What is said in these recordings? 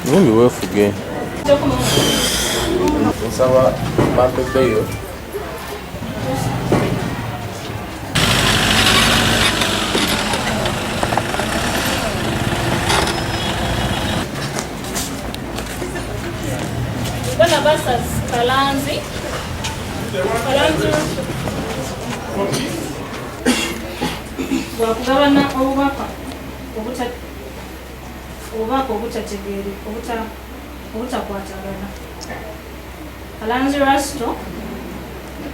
Vumbi weefuge. Nsaba bampe bail. Uganda versus Kalanzi. Kalanzi bwakugabana obubaka obubaka obutategeere obutakwatagana. Kalanzi Rasto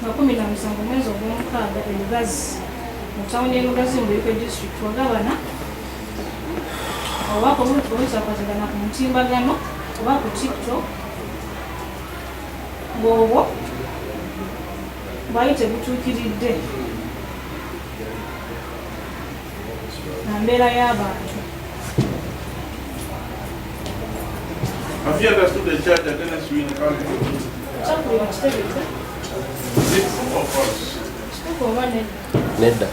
nga 17 mwezi ogw'omukaaga e Lugazi mu tawuni y'e Lugazi mu Buikwe District wagabana obubaka obutakwatagana ku mutimbagano oba ku TikTok ng'obwo bwali tebutuukiridde na mbeera y'abantu. Have you understood the charge against you in count 14? Ekyakulira kitegedde. Is it true or false? Kituufu oba nedda? Nedda.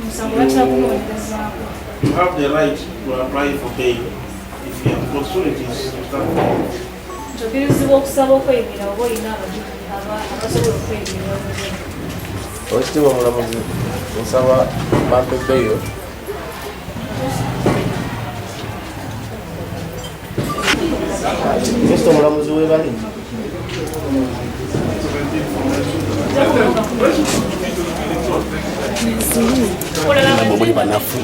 Omusango bakyakunoonyerezaako. You have the right to apply for bail if you have got sureties to stand for. Nti okkirizibwa okusaba okweyimirira oba olina abajulizi abasobola okweyimirira obulungi. Oweekitiibwa omulamuzi, nsaba bampe bail. Minisita omulamuzi webale. Mwe muli banafu.